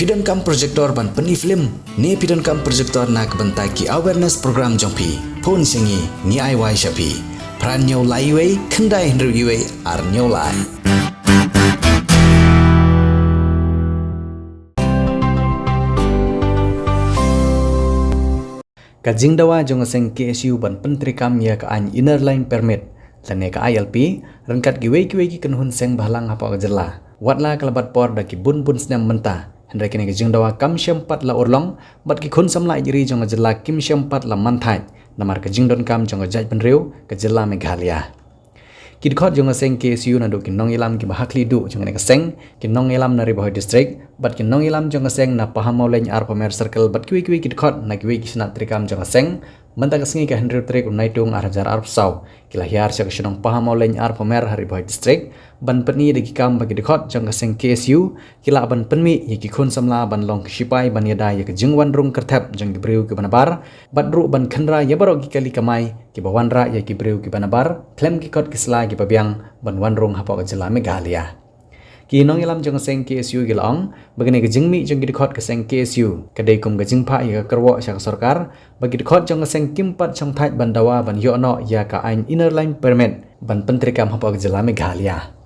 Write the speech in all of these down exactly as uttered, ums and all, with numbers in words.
Phi donkam projector ban pyni film ne phi donkam projector na ka bynta ki awareness program jong phi? Phone sha ngi, ngi ai wai sha phi. Phra hynñiew lai wei, khyndai hynriew wei, ar hynñiew lai. Ka jingdawa jong ka seng K S U ban pyntreikam ïa ka aiñ Inner Line Permit lane ka I L P ryngkat kiwei kiwei ki kynhun seng bhalang hapoh ka jylla, wat la ka la bat por da ki bun bun snem mynta, hynrei kane ka jingdawa kam shym pat la urlong, bad ki khun samla ïeit ri jong ka jylla kim shym pat la man thait namar ka jingdonkam jong ka jaitbynriew ka jylla Meghalaya. Ki dkhot jong ka seng K S U naduh ki nongïalam kiba ha khlieh duh jong kane ka seng, ki nongïalam na Ri Bhoi District bad ki nongïalam jong ka seng na Pahammawlein Arphamer Circle bad kiwei kiwei ki dkhot na kiwei ki shnat treikam jong ka seng, mynta ka sngi ka hynriew tarik u Naitung ar hajar arphew saw, ki la hiar sha ka shnong Pahammawlein Arphamer ha Ri Bhoi District ban pyni da ki kam ba ki dkhot jong ka seng K S U ki lah ban pynmih ïa ki khun samla ban long ki shipai ban ïada ïa ka jingwan rung kyrthep jong ki briew kiba nabar, bad ruh ban khynra ïa baroh ki kali kamai kiba wanrah ïa ki briew kiba nabar khlem ki kot ki sla kiba biang ban wan rung hapoh ka jylla Meghalaya. Ki nongïalam jong ka seng K S U ki la ong ba kane ka jingmih jong ki dkhot ka seng K S U ka dei kum ka jingphah ïa ka kyrwoh sha ka sorkar ba ki dkhot jong ka seng kim pat shongthait ban dawa ban ïoh noh ïa ka aiñ Inner Line Permit ban pyntreikam hapoh ka jylla Meghalaya.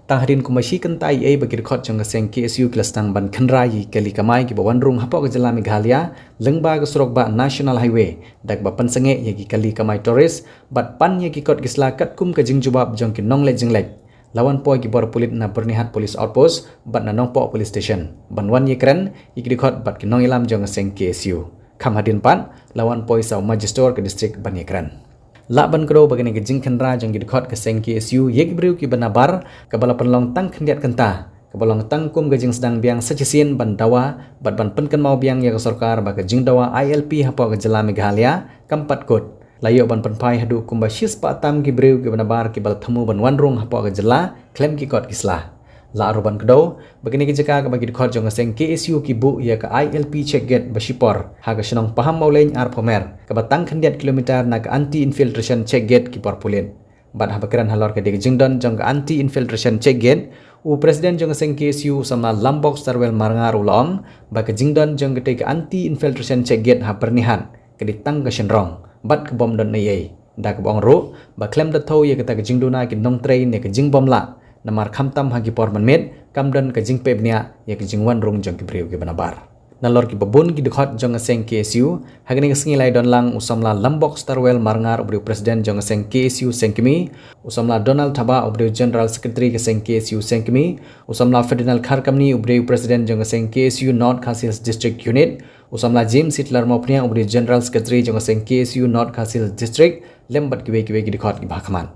Tang hadien kumba shi kynta eiei ba ki dkhot jong ka seng K S U ki la sdang ban khynra ïa ki kali kamai kiba wan rung hapoh ka jylla Meghalaya lyngba ka surok bah National Highway da kaba pynsangeh ïa ki kali kamai tourist bad pan ïa ki kot ki sla katkum ka jingjubab jong ki nongleit jingleit, la wan poi ki bor pulit na Byrnihat Police Outpost bad na Nongpoh Police Station ban wan ïakren ïa ki dkhot bad ki nongïalam jong ka seng K S U. Kham hadien pat la wan poi sa u Magistrate ka district ban ïakren. Lah ban kdew ba kane ka jingkhynra jong ki dkhot ka seng K S U ïa ki briew kiba nabar kaba la pynlong tang khyndiat kynta, kaba long tang kum ka jingsdang biang sa shisien ban dawa bad ban pynkynmaw biang ïa ka sorkar ba ka jingdawa I L P hapoh ka jylla Meghalaya kam pat kut. La ïoh ban pynphai haduh kumba shispah tam ki briew kiba nabar kiba la thmu ban wan rung hapoh ka jylla khlem ki kot ki sla. Lah ruh ban kdew ba kane ka jaka kaba ki dkhot jong ka seng K S U ki buh ïa ka I L P check gate ba shipor ha ka shnong Pahammawlein Arphamer, kaba tang khyndiat kilometer na ka anti infiltration check gate ki bor pulit. Bad haba kren halor ka dei ka jingdon jong ka anti infiltration check gate, u President jong ka seng K S U u samla Lambok Starwell Marngar u la ong ba ka jingdon jong katei ka anti infiltration check gate ha Byrnihat ka dei tang ka shynrong bad ka bym don eiei. Da kaba ong ruh ba khlem da thew ïa kata ka jingduna ki nongtrei ne ka jingbymlah, namar khamtam ha ki por mynmiet kam don ka jingpynbna ïa ka jingwan rung jong ki briew kiba nabar. Nalor kiba bun ki dkhot jong ka seng K S U, ha kane ka sngi la ïadon lang u samla Lambok Starwell Marngar uba dei u President jong ka seng K S U Sengkmie, u samla Donald Thabah uba dei u General Secretary ka seng K S U Sengkmie, u samla Ferdinand Kharkamni uba dei u President jong ka seng K S U North Khasi Hills District Unit, u samla James Hitler Mawphniang uba dei u General Secretary jong ka seng K S U North Khasi Hills District, lem bad kiwei kiwei ki dkhot kiba ha khmat.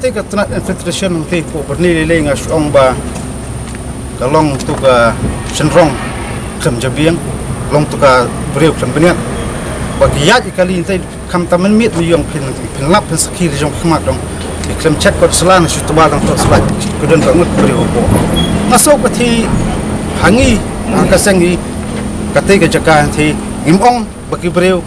Ka tnat infiltration hangtei hapoh Byrni lei lei nga shu ong ba ka long tu ka shynrong khlem jabieng, long tu ka briew khlem bniat. Ba ki ïaid ïa kali hangtei khamtam mynmiet mynïong phin, phin lap phin sakhi la jong khmat dong. Ki khlem check kot sla na shu tba dang to sla ki kudon ka ngut briew hapoh. Nga sngew ka thi hangi ha ka seng hi katei ka jaka hangtei ngim ong ba ki briew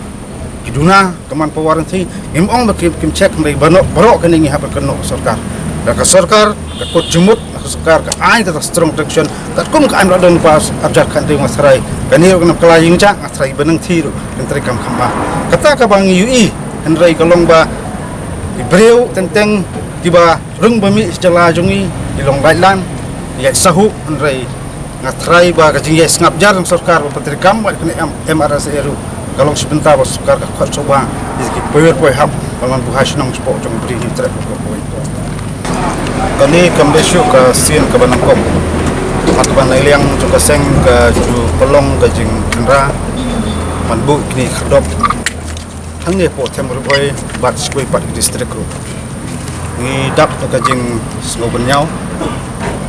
ki duna ka manpower hangtei ngim ong ba kim, kim check hynrei baroh, baroh kane ngi hap ban kynnoh sorkar. Da ka sorkar ka kut jingmut, da ka sorkar ka ai ka strong direction. Katkum ka ai mla don ba arjar khan dei nga tharai kane ruh ka nam ka la ïing ja nga tharai ba nang thi ruh kan treikam kham ba. Kata ka ba ngi ïohi hynrei ka long ba ki briew teng teng kiba rung ba mih sha jylla jong ngi ki long laitlan ïa sahu hynrei nga tharai ba ka jingïai sngap jar jong sorkar ba pyntreikam bad kane M, MRSA ruh ka long shi bynta ba sorkar ka khot shuh ba ïa ki poi wer poi hap ba man buhai shnong shapoh jong Bri Hynñiewtrep. Kane kam dei shuh ka sien kaba nyngkong. Ha kaba na liang jong ka seng ka ju pynlong ka jingkhynra ban buh kine ki khyrdop hangne hapoh Them Ri Bhoi bad sha kiwei pat ki district ruh. Ngi dap da ka jingsngew bynñiaw,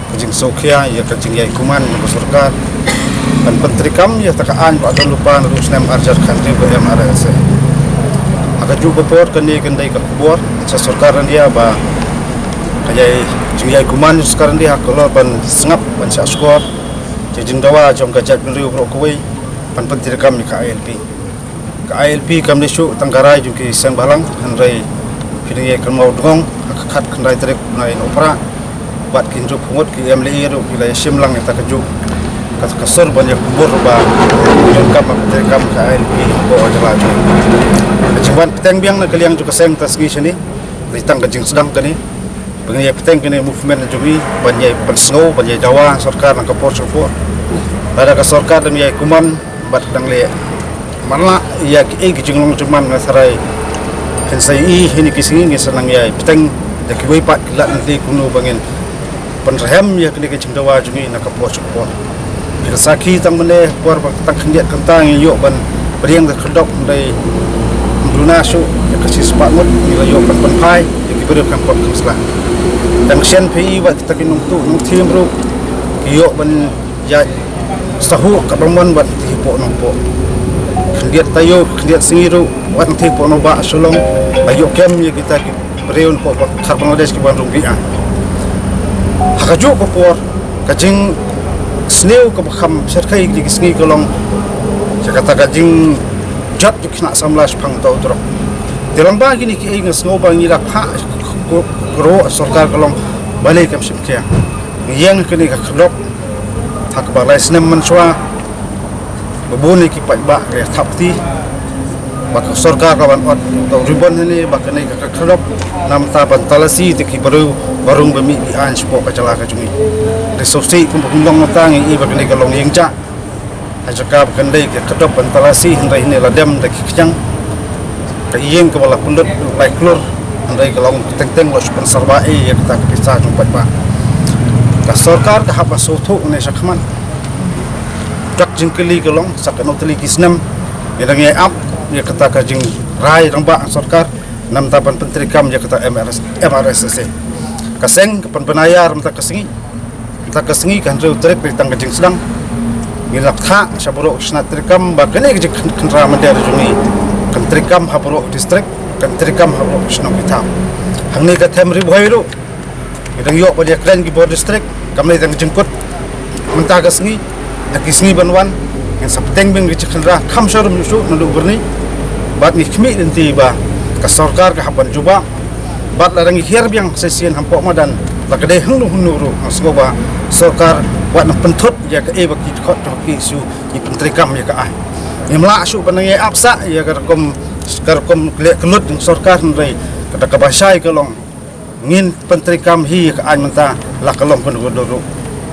ka jingsngewkhia ïa ka jingïai kumne jong ka sorkar ban pyntreikam ïa kata ka aiñ ba don lypa naduh u snem arhajar khathynriew ka MRSA. Ha kajuh ka por kane kan dei ka khubor sha sorkar India ba ka ïai, jingïai kumne jong sorkar India ha ka lor ban sngap ban shahshkor ïa ka jingdawa jong ka jaitbynriew baroh kawei ban pyntreikam ïa ka ILP. Ka ILP kam dei shuh tang ka rai jong ki seng bhalang hynrei phi dang ïai kynmaw dngong ha ka khatkhyndai tarik u bnai Nohprah bad ki hynriewphew ngut ki MLA ruh ki la ïashim lang ïa kata kajuh kata ka sur ban ïakynduh ba ïoh kam ka treikam ka ILP hapoh ka jylla jong ngi. Ka jingwan bteng biang na ka liang jong ka seng mynta ka sngi shane dei tang ka jingsdang kane. Ba ngin ïai bteng kane movement jong ngi ban ïai pynsngew ban ïai dawa sorkar na ka por sha ka por. Lada ka sorkar dang ïai kumne bad dang leh matlah ïa kiei ki jinglong jingman nga tharai ngin sa ïohi ha kine ki sngi ngin sa nang ïai bteng da kiwei pat ki lad lynti kumno ba ngin pynrhem ïa kane ka jingdawa jong ngi na ka por sha ka por. Phi la sakhi tang mynne por ba tang khyndiat kynta ngi ïoh ban pdiang da ka khyrdop hynrei ym duna shuh ïa ka shispah ngut ngi la ïoh ban pynphai ïa ki briew kam pop kam sla. Tang shen phi i wat kita ki nongtuh nongthiem ruh ki ïoh ban ïaid sahuh kaba mon wat nangtei hapoh nongpoh. Khyndiat taïew khyndiat sngi ruh wat nangtei hapoh nongbah Shillong la ïoh kem ïa kita ki briew napoh khar Bangladesh ki wan rung bia. Ha kajuh ka por ka jingsniew kaba kham shyrkhei kine ki sngi ka long ïa kata ka jingjot jong ki khynnah samla shaphang uta u drok. Te lyngba kine kiei nga sngew ba ngi la phah kyrwoh sorkar ka long balei kam shim khia. Ngi ïeng ha kane ka khyrdop ha kaba lai snem mynshuwa ba bun ïa ki paidbah ki la thap kti ba ka sorkar ka wan ot uta u ribbon hangne ba kane ka khyrdop na bynta ban talasi ïa ki briew ba rung ba mih beiñ shapoh ka jylla ka jong ngi. Te sngewsih kumba kumba long mynta ngi i ba kane ka long ïing jah ha jaka ba kan dei ka khyrdop ban talasi hynrei hangne la dem da ki khñiang. Ka ïing kaba la pynlut lai klur hynrei ka long teng teng la shu pynsyrwa ïa kata ka pisa jong paidbah. Ka sorkar ka hap ban sngewthuh ne shakhmat. Dak jingkylli ka long sa katno tylli ki snem ngi dang ïai ap ïa kata ka jingrai rangbah sorkar na bynta ban pyntreikam ïa kata MRS, MRSSA. Ka seng ka pynbna ïa mynta ka sngi. Mynta ka sngi ka hynriew tarik dei tang ka jingsdang. Ngi la thah sha baroh ki shnat treikam ba kane ka jingkhynra mynder jong ngi kan treikam ha baroh ki district kan treikam ha baroh ki shnong ki thaw. Hangne ka Them Ri Bhoi ruh ngi dang ïoh ban ïakren ki bor district kam dei tang ka jingkut mynta ka sngi. Ha ki sngi ban wan ngin sa bteng biang ka jingkhynra kham sharum shuh naduh Byrni bad ngi khmih lynti ba ka sorkar ka hap ban jubab. Bad lada ngi hiar biang shisien hapoh madan la ka dei hangno hangno ruh nga sngew ba sorkar wat nang pynthut ïa kaei ba ki dkhot jong ki shu ngi pyntreikam ïa ka aiñ. Ngim lah shuh ban nang ïai ap sah ïa ka rukom ka rukom leh kyllut jong sorkar hynrei kata kaba shai ka long ngin pyntreikam hi ïa ka aiñ mynta la ka long pyndonkam ruh.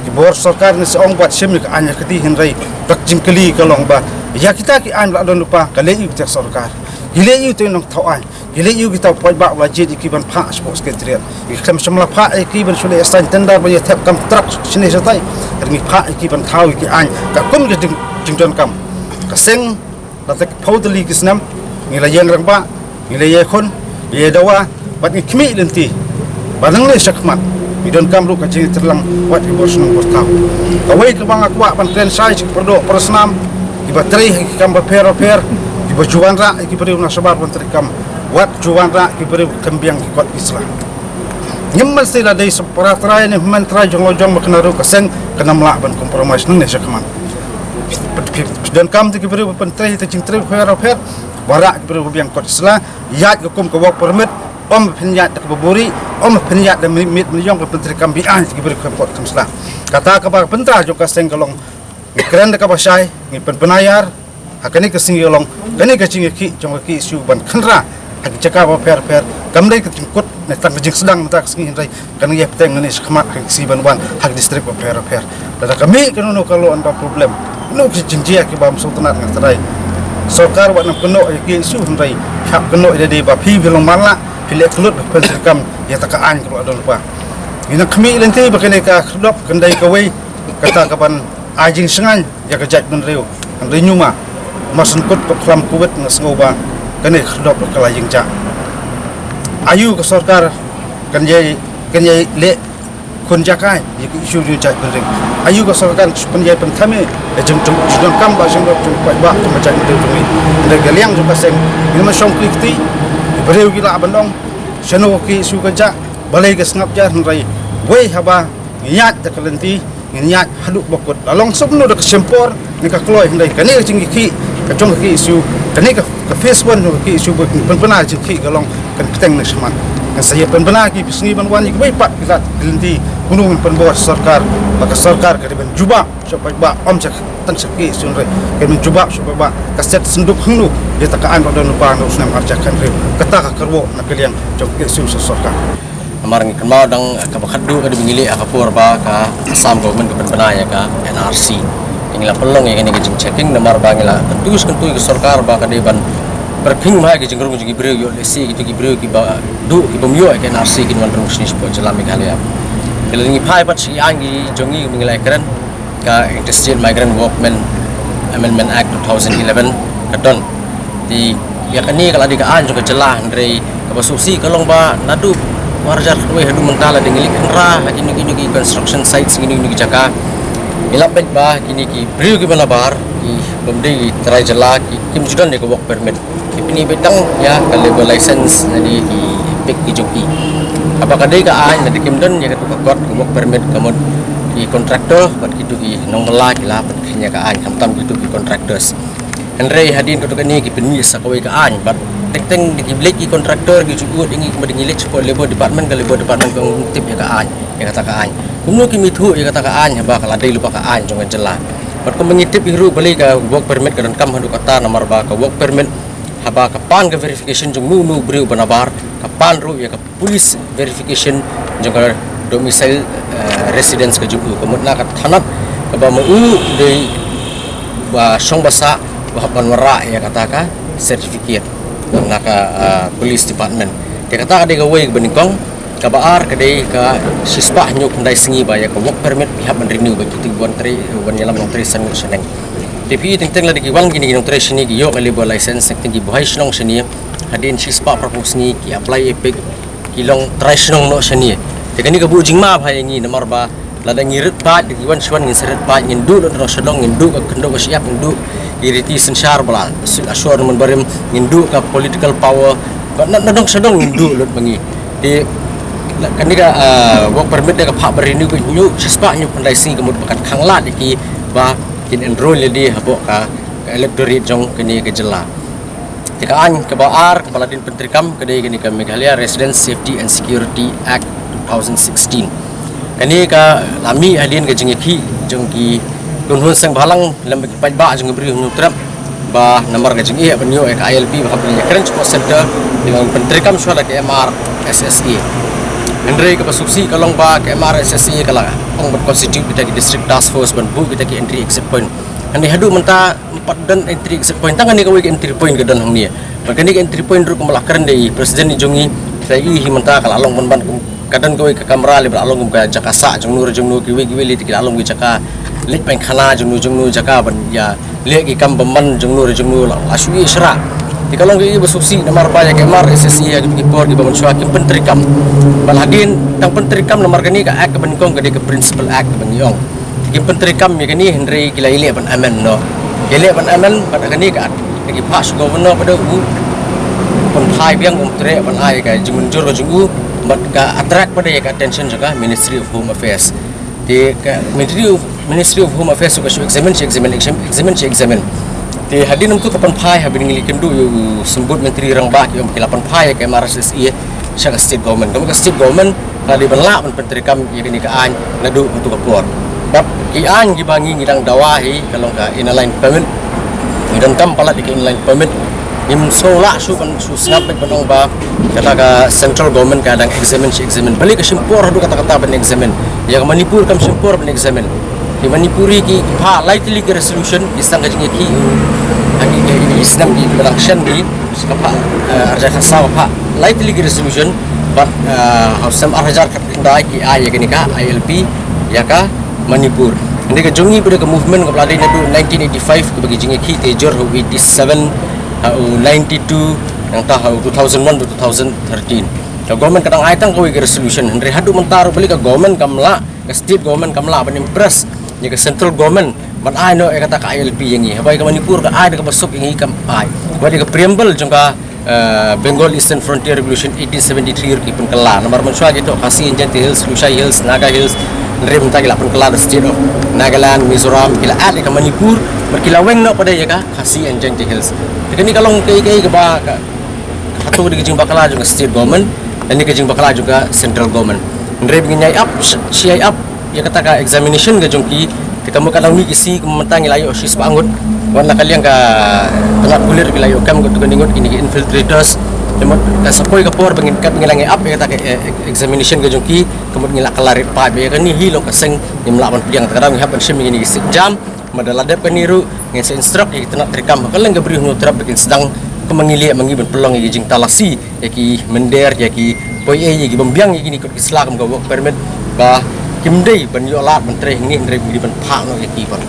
Ki bor sorkar ngi sa ong bad shim ïa ka aiñ ha kti hynrei dak jingkylli ka long ba ïa kita ki aiñ ba la don lypa ka leh ïa u kata sorkar ki leh ïa u te nongthaw aiñ. Ki leh ïa u kita u paidbah ba jied ïa ki ban phah shapoh secretariat. Ki khlem shym la phah ïa ki ban shu leh sign tender ban ïa thep kam trak shane shatai. Ka dei ngi phah ïa ki ban thaw ïa ki aiñ katkum ka jing, jingdonkam. Ka seng la te phew tylli ki snem ngi la ïeng rangbah ngi la ïakhun ïa dawa bad ngi khmih lynti. Ba nangne shakhmat ngi donkam ruh ka jingïatreilang wat ki bor shnong bor thaw. Kawei kaba nga kwah ban kren shai sha ki pardoh parasnam kiba trei ha ki kam bapher bapher, kiba ju wanrah ïa ki briew na shabar ban trei kam, wat ju wanrah ïa ki briew kam biang ki kot ki sla. Ngim mynsiem lada dei sa para trai ne hynmen trai jong la jong ba kane ruh ka seng kan ym lah ban compromise nangne shakhmat. Phi donkam te ki briew ban trei te jingtrei bapher bapher, wanrah ki briew ba biang kot ki sla, ïaid ka kum ka work permit, ym pynïaid da kaba buhrieh, ym pynïaid da miet miet miet jong ka pyntrei kam, biang te ki briew kam kot kam sla. Kata kaba pyntrei jong ka seng ka long, ngi kren da kaba shai, ngi pynpynïar ha kane ka sngi ka long, kane ka jingïakhih jong ka K S U ban khynra ha ki jaka bapher bapher, kam dei ka jingkut ne tang ka jingsdang mynta ka sngi, hynrei kan ïa bteng nangne shakhmat ka sngi ban wan ha ki district bapher bapher. Lada ka mih kano kano ka long ba problem, kano ki jingjia kiba ym sngewtynnat, nga tharai sorkar wat nang kynnoh ïa ka K S U, hynrei hap kynnoh ïa lade ba phi, phi long matlah, phi leh kyllut ban pyntrei kam ïa kata ka aiñ kaba la don lypa. Ngi nang khmih lynti ba kane ka khyrdop kan dei kawei kata kaban ai jingshngaiñ ïa ka jaitbynriew. Hynrei ñiuma, mar shen kut pakhlam Covid nga sngew ba kane ka khyrdop ka la ïeng jah. Aïu ka sorkar kan ïai, kan ïai leh khun jaka ïa ka issue jong ka jaitbynriew? Aïu ka sorkar kan pynïai pynthame ïa jingdonkam bad jingdon jong ka paidbah, jong ka jaitbynriew jong ngi? Hynrei ka liang jong ka seng, ngim shong kli kti, ki briew ki lah ban ong shano ka issue ka jah, balei ka sngap jar, hynrei wei haba ngi ïaid da ka lynti, ngin ïaid haduh ba kut. La long sumno da ka shim por ne ka kloi, hynrei kane ka jingïakhih ka jong ka K S U, kane ka, ka phase one jong ka K S U ba pynbna jingïakhih ka long kan bteng nangne shakhmat. Ngan sa ïa pynbna ki sngi ban wan ïa kiwei pat ki lad ki lynti, kumno ngin pynbor sorkar, ba ka sorkar ka dei ban jubab sha paidbah, ym sha tang sha K S U, hynrei ka dei ban jubab sha paidbah, ka set synduk hangno ïa kata ka aiñ ba don lypa na u snem arhajar khathynriew. Kata ka kyrwoh na ka liang jong ka K S U sha sorkar. Namar ngi kynmaw dang kaba khatduh ka dei ba ngi leh ha ka por ba ka Assam government ka pynbna ïa ka N R C. Ngi la pynlong ïa kane ka jingchecking namar ba ngi la kyntu kyntu ïa ka sorkar ba ka dei ban pyrkhing bha ïa ka jingrung jong ki briew, ïoh lehse kito ki briew kiba duh ki bym ïoh ïa ka N R C kin wan rung shane shapoh jylla Meghalaya. Te lada ngi phai pat sha ki aiñ ki jong ngi ba ngi la kren, ka Interstate Migrant Workmen Amendment Act two thousand eleven ka don. Te ïa kane ka la dei ka aiñ jong ka jylla, hynrei kaba sngewsih ka long ba naduh arhajar khatwei haduh mynta, lada ngi leit khynra ha kino kino ki construction sites, kino kino ki jaka, ngi lap beit ba kine ki briew kiba nabar, ki bym dei ki trai jylla, ki kim ju don ïa ka work permit. Ki pyni beit tang ïa ka labour license lane ki EPIC ki jong ki. Haba ka dei ka aiñ, lada kim don ïa kato ka kot ka work permit, ka mut ki contractor bad kito ki nongbylla ki la pynkheiñ ïa ka aiñ, khamtam kito ki contractors. Hynrei hadien kato kane ki pynmih sa kawei ka aiñ, bad teng teng da ki leit ki contractor ki ju ud ïa ngi, kumba da ngi leit shapoh Labour Department, ka Labour Department ka ong ym tip ïa ka aiñ, ïa kata ka aiñ. Kumno kim ithuh ïa kata ka aiñ haba ka la dei lypa ka aiñ jong ka jylla? Bad kumba ngi tip hi ruh, balei ka work permit ka donkam haduh katta, namar ba ka work permit haba ka pan ka verification jong uno uno u briew ba nabar, ka pan ruh ïa ka police verification jong ka domicile, eh, residence ka jong u, ka mut na ka thanat kaba ma u dei ba shong ba sah ba hap ban wanrah ïa kata ka certificate na ka, eh, police department. Te kata ka dei kawei kaba nyngkong. Kaba ar ka dei ka shispah hynñiew khyndai sngi ba ïa ka work permit phi hap ban renew bad kito kiba wan trei, wan ïalam nongtrei san ngut shaneng. Te phi teng teng lada ki wan kine ki nongtrei shane ki ïoh ka labour license, teng teng ki buhai shnong shane, hadien shispah phraphew sngi ki apply EPIC, ki long trai shnong noh shane. Te kane ka buh jingma bha ïa ngi namar ba lada ngi rit paid, da ki wan shi wan ngin sa rit paid, ngin duh lut na dong sha dong, ngin duh ka khyndew ka shyiap, ngin duh ki riti synshar ba la sweet assure na mon barim, ngin duh ka political power, ba na, na dong sha dong ngin duh lut ma ngi. Te kane ka, ah, work permit da ka phah ba renew ka hynñiew, shispah hynñiew khyndai sngi, ka mut ba kan khanglad ïa ki ba kin enroll ïa lade hapoh ka, ka electorate jong kane ka jylla. Te ka aiñ kaba ar kaba la dien pyntreikam ka dei kane ka Meghalaya Residents Safety and Security Act two thousand sixteen. Kane ka la mih hadien ka jingïakhih jong ki khun hun seng bhalang lem bad ki paidbah jong ka Bri u Hynñiewtrep, ba namar ka jingeh ban ïoh ïa ka I L P ba hap ban ïakren shapoh centre, ki la pyntreikam shuwa da ka M R S S A. Hynrei kaba sngewsih ka long ba ka M R S S A ka la ong ban constitute kita ki district task force ban buh kita ki entry exit point. Hangne haduh mynta ym pat don entry exit point, tang kane kawei ka entry point ka don hangne. Bad kane ka entry point ruh kumba la kren da i president i jong ngi, sa i hi mynta ka la long ban ban kum, ka don kawei ka kamra lei ba la long kum ka jaka sah jong no re jong no, kiwei kiwei lei te ki la long ki jaka leit painkhana jong no jong no, jaka ban ïa leh ki kam bymman jong no re jong no, la, la shu ïeh shrah. Ka long kaei ba sngewsih namar ba ïa ka M R S S E ha kito ki por kiba mynshuwa kim pyntreikam. Bad hadien tang pyntreikam namar kane ka Act kaba nyngkong ka dei ka Principal Act kaba ngi ong. Kim pyntreikam ïa kane hynrei ki la ïaleh ban amend noh. Ïaleh ban amend bad kane ka Act ki phah sha Governor bad u pynphai biang, um treh ban ai ka jingmynjur ka jong u bad ka attract pat ïa ka attention jong ka Ministry of Home Affairs. Te ka Ministry of, Ministry of Home Affairs ka shu examine, shu examine, exam-, examine, shu examine. Te hadien namar ka pynphai, haba ngi la ïakynduh ïa u Symbud Myntri Rangbah ki ong ba ki la pynphai ïa ka M R S S E sha ka state government. Ka state government ka la dei ban lah ban pyntreikam ïa kane ka aiñ naduh kato ka por. Bad ki aiñ kiba ngi, ngi dang dawa hi ka long ka Inner Line Permit. Ngi donkam palat ïa ka Inner Line Permit. Ngim sngew lah shuh ban shu sngap beit ban ong ba kata ka central government ka dang examine, shu examine. Balei ka shim por haduh katta katta ban examine? Ïa ka Manipur kam shim por ban examine. Ki Manipuri ki phah lai tylli ki resolution, ki sdang ka jingïakhih ha ki, ki, ki snem kiba dang shen, ki ka phah, eh, arhajar khatsaw ka phah lai tylli ki resolution, bad, eh, ha u snem arhajar khatkhyndai ki ai ïa kane ka I L P ïa ka Manipur. Hynrei ka jong ngi pat ka movement kaba la dei naduh nineteen eighty-five, kaba ki jingïakhih te jur ha u eighty-seven, ha u ninety-two, nangta ha u two thousand one to two thousand thirteen. Ka government ka dang ai tang kawei ka resolution, hynrei haduh mynta ruh balei ka government kam lah, ka state government kam lah ban impress ïa ka central government ban ai noh ïa kata ka I L P ïa ngi. Haba ïa ka Manipur ka ai da kaba suk, ïa ngi kam ai. Haba ïa ka preamble jong ka, eh, Bengal Eastern Frontier Revolution eighteen seventy-three ruh ki pynkylla. Namar mynshuwa ki thoh Khasi and Jaintia Hills, Lushai Hills, Naga Hills, hynrei mynta ki la pynkylla da state of Nagaland, Mizoram, ki la add ïa ka Manipur, bad ki la weng noh pat ïa ka Khasi and Jaintia Hills. Te kane ka long kaei kaei kaba ka, hato ka dei ka jingbakla jong ka state government lane ka jingbakla jong ka central government? Hynrei ba ngin ïai ap, sh-, shi ïai ap ïa kata ka examination ka jong ki, te ka mut ka dang mih ki sngi, ka mut mynta ngi la ïoh shispah ngut. Wat la ka liang ka tnat pulit ki la ïoh kem katu kane ngut, kine ki infiltrators. Te mut ka sa poi ka por ba ngin, katba ngi la ngi ap ïa kata ka, eh, examination ka jong ki, ka mut ngi la kylla rit paip. Ïa kane hi long ka seng ngim lah ban pdiang, te ka daw ngi hap ban shim ïa kine ki siej jam. Namar da la dep kane ruh ngin sa instruct ïa ki tnat treikam ha kylleng ka Bri u Hynñiewtrep ba kin sdang kumba ngi leh ma ngi ban pynlong ïa ki jingtalasi ïa ki mynder, ïa ki poi ei, ïa ki bym biang ïa kine ki kot ki sla kum ka work permit, ba kim dei ban ïoh lad ban trei hangne hynrei ba ngi dei ban phah noh ïa ki pat.